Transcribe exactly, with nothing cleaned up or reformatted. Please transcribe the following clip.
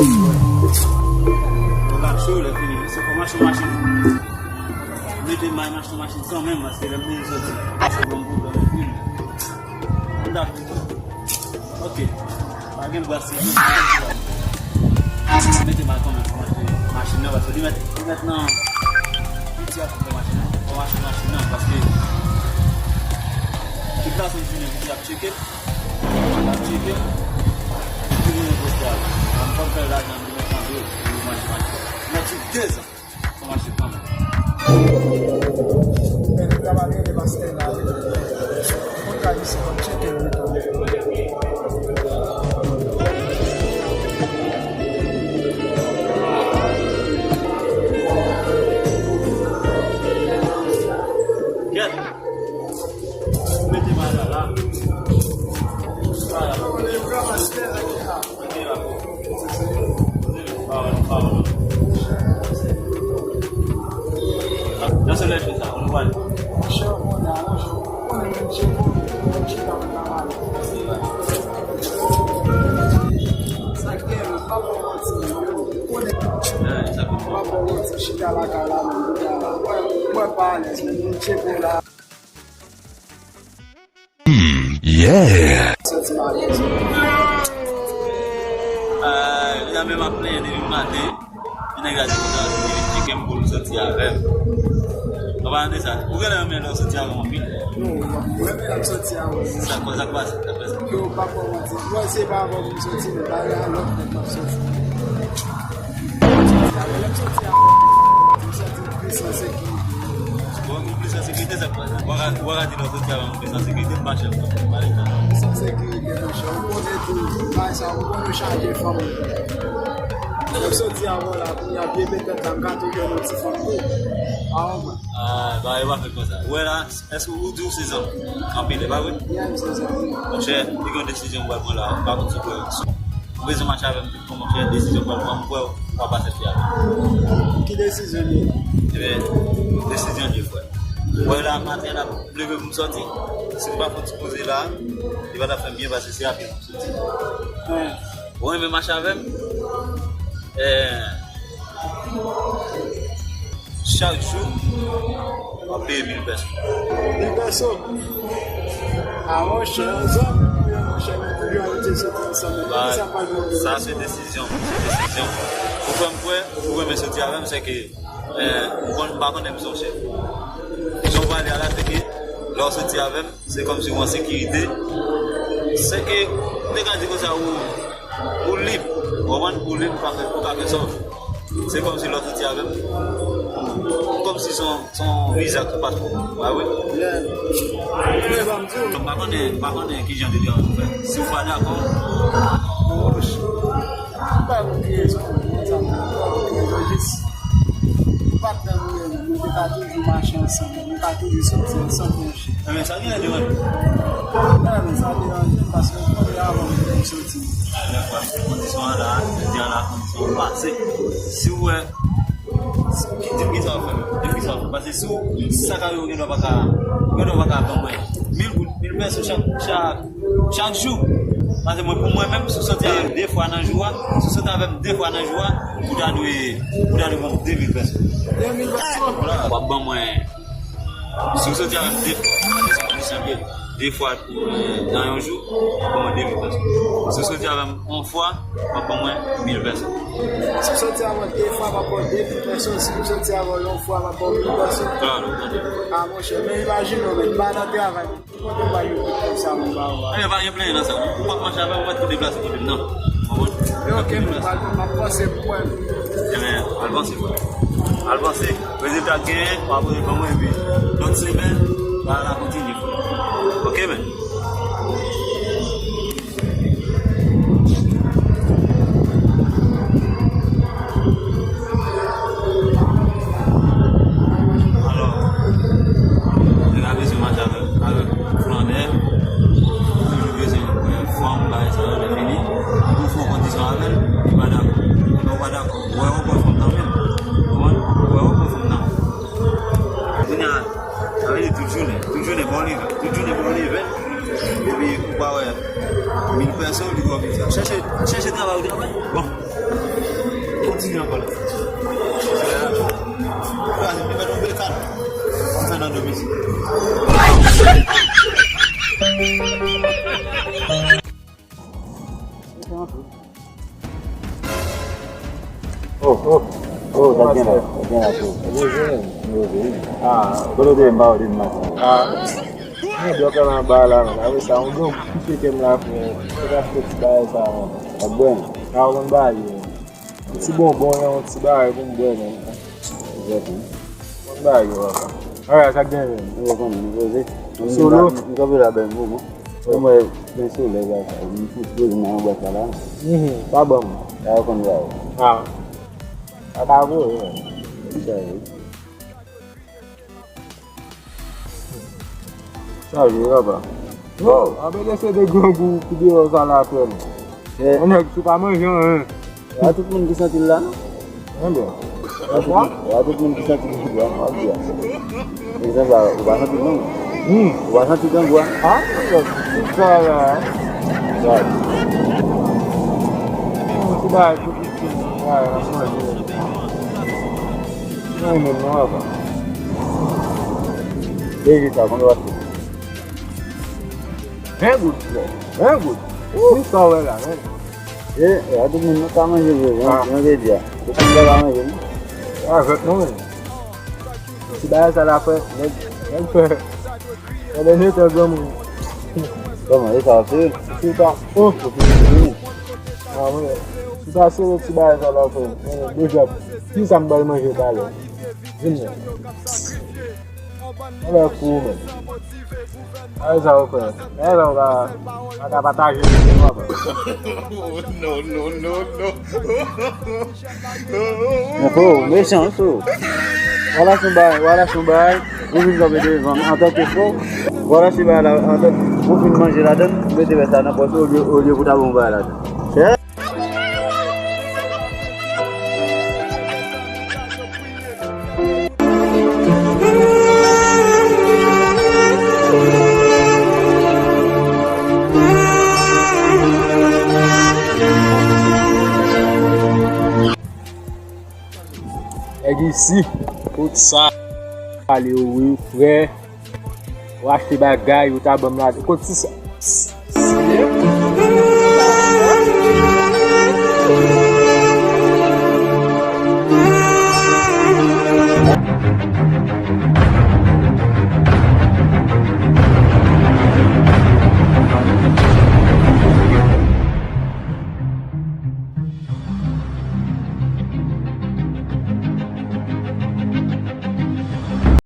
Yo lap cho, lè fini, se fò m achte yon machin. Mete m al m achte yon machin kanmenm, paske lè m vin soti, machin ban m pwoblèm anpil. M t ap, ok, pa gen bras. Mete m al kanmenm pou m achte machin nan, paske li mèt, li mèt nan piti ap fè machin nan, fò m achte machin nan, paske tout la sou jounen piti ap tcheke m. L ap tcheke m. Epi mwen poste a. Mwen fè m fè lajan, mwen kanpe, mwen manje, manje. Mwen di dezan. Mwen manje kanmenm. Men nou ta pale de pastè la, wi. Mwen ka di se kòm tcheke m tou. Kèt. Mete m ala la. Ala. Nan se lè sa, nou pral. Sa k gen, pa bon manti. Konnen, w ap fè yon ti chita lakay la menm, kounye a la. Mwen, mwen pa alèz, men m tcheke la. Hmm, yeah. Santi m alèz. Ah, medam, m ap plenyen depi maten. Nèg la di konsa, li vin tcheke m pou l soti avè m. An palan de sa, ou genlè renmen lè w soti avè m anpil? Non, mwen renmen lè m soti avè w. Sa k pase, sa k pase, sa k pase? Yo, pa fò manti. Mwen, se pa avè w pou m soti, men pa gen lòt nèg m ap soti. Lè m soti avè w, m santi m plis an sekirite. Bon, ou plis an sekirite, sa k pase? Ou pa ka, ou pa ka di lè w soti avè m, ou plis an sekirite, m pa chèf, non. Pale klè. Plis an sekirite, monchè. Ou konnen tou, bagay sa, ou konnen chaje fanm. Lè m soti avè w la, kounye a, bebe tèt la, m ka tou jwenn yon ti fanm tou. A, ou wè. Ah, bagay pa fèt konsa. Ou wè la, èske ou di w se zanmi? Anpil, e pa vre? Yeah, m se zanmi. Monchè, li gen yon desizyon m pral pran la, m pa konn si w kwè. Ou bezwen mache avè m tout bon, monchè, desizyon m pral pran, m kwè w pa pase fè avè m. Ki desizyon li ye? Ebyen, desizyon li ye, frè. Ou wè la, maten la, m leve pou m sòti. Si m pa fè yon ti poze la, li pa t ap fè m byen, paske se a pye m ap sòti. Ou renmen mache avè m? Eh, chak jou, w ap peye mil pèso. Mil pèso? A, monchè, zanmi m, monchè, nou toujou abitye soti ansanm, men poukisa m pral pran mil pèso? Sa se desizyon, se desizyon. Ou fè m kwè, ou renmen soti avè m, se ke, eh, ou konn, m pa konnen m se yon chèf. Jan w pale a la, se ke lè w soti avè m, se kòmsi ou an sekirite. Se ke, m te ka di konsa, ou, ou lib, ou konprann? Ou lib, ou ka fè, ou ka fè sa w vle. Se kòmsi lè w soti avè m, kòmsi se yon, se yon viza ki pase pou mwen, pa vre? Yeah. Mwen, ban m di w. M pa konnen, m pa konnen ki jan de deranjman w fè. Si w pa dakò. Monchè, m pa konn ki rezon, mwen, sa, m pa konn ki rezon, jis, m pa t nan nou menm, nou te ka toujou mache ansanm, nou ka toujou soti ansanm, monchè. Enben, sa genlè deranje w. Enben, sa deranje m, paske m konnen avan m te soti. Lè fwa, kondisyon an la, jodi a la, kondisyon an pase. Si w wè, ki, di m kisa w fè, di m kisa w fè. Paske si w, si sa ka rive, ou gendwa pa ka, ou gendwa pa ka ban mwen mil goud, mil pèso chak, chak, chak jou. Paske mwen, pou mwen menm, si w soti avè m de fwa nan jou a, si w soti avè m de fwa nan jou a, ou ta dwe, ou ta dwe ban m de mil pèso. De mil pèso? W ap ban mwen Si w soti avè m de fwa, de fwa, de fwa, eh, nan yon jou, w ap ban mwen de mil pèso. Si w soti avè m yon fwa, w ap ban mwen mil pèso. Si w soti avè m de fwa, m ap ba w de mil pèso. Si w soti avè m yon fwa, m ap ba w mil pèso. Klè, tande. A, monchè, men imajine w, men m pa nan travay. Ki kote w pral jwenn tout kòb sa pou m ba w a? Ebyen, pa gen plenyen nan sa. Ou p ap mache avè m, ou mèt tou deplase kote m nan. Ou konprann? Ebyen, ok, men m pral, m ap panse pou mwen. Ebyen, al panse, frè. Al panse. Rezilta k genyen, w a poze ban mwen, epi lòt semèn, bagay la kontinye, frè. Ok, men. Alò, nèg la bezwen mache avèk, avèk flannè, toujou bezwen wè fanm, bagay sa yo, lè fini, ou fè yon kondisyon avè l, li pa dakò. Lè w pa dakò, ou wè w pran fanm nan men l. Ou konprann? Ou wè w pran fanm nan. Kounye a, sa vle di tout jounen, tout jounen bon leve, tout jounen bon leve, epi ou pa wè mil pèso, li twò piti. Chèche, chèche travay ou travay. Bon. Oh, oh, oh, sa gen la, sa gen la, frè. Yo jwenn. Yo jwenn. Ah, kote w te ye m pa wè w depi maten. Ah. Mwen dòk anba la, men apre sa, yon gwo koupe kè m la, frè. Se pa fè ti bagay sa, men. Ap bwè m. Ah, w konn bagay yo. Yon ti bonbon, yon ti bagay pou m bwè, men. Jèt, wi. Bon bagay yo, papa. Alright, sa k gen menm? Ou konn, nou poze. Solo? M kanpe la bèl moman. Mwen, gen solèy la, sa. M fout poze nan yon bwat la, la. Mhm. Pa ban m. La, ou konn ba ou. Ah. Sa ka voye, men. Sa ye. Sa vle papa. Yo, anben se de grangou ki deyò sa la frè m. Yon nèg si w pa manje anyen. A tout moun ki santi l la non. Anben. A tout moun, a tout moun ki santi l la, w ap di a. Egzanp la, ou pa santi l non. Hmm. Ou pa santi grangou a. Ah, tout sa la. Sa. Tout bagay pou pitit, bagay nan manje. Mwen menm non papa. Depi sa, konn w ap fè. Ven goud, frè. Ven goud. Ou sa wè la, men. E, e, a tout moun nou ka manje vre, jan, jan te di a. Tout moun pa ka manje, non. A, jwèt non, men. Ti bagay sa la, frè. Nèg, nèg fè. Nèg fè granmoun. Kòman, e sa, se? Se ta. Oh. A, mwen. Si sa se ti bagay sa la, frè. Men, deja, ki sa m pral manje talè? Vin la. Alè kou, men. Alè sa ou fè. Alè sa ou ka, pa ka pataje, non, papa. No, no, no, no. Men fo, mechan, fo. Wala son bagay, wala son bagay. Ou vin kanpe devan m antanke fo. Wala son bagay la, antan, ou fin manje ladann, ou mete rès la nan pòch ou, olye, olye pou ta bon bagay ladann. Nèg isi, tout sa, ale wi, frè. Ou achte bagay, ou ta ban m la. Kot ti sa?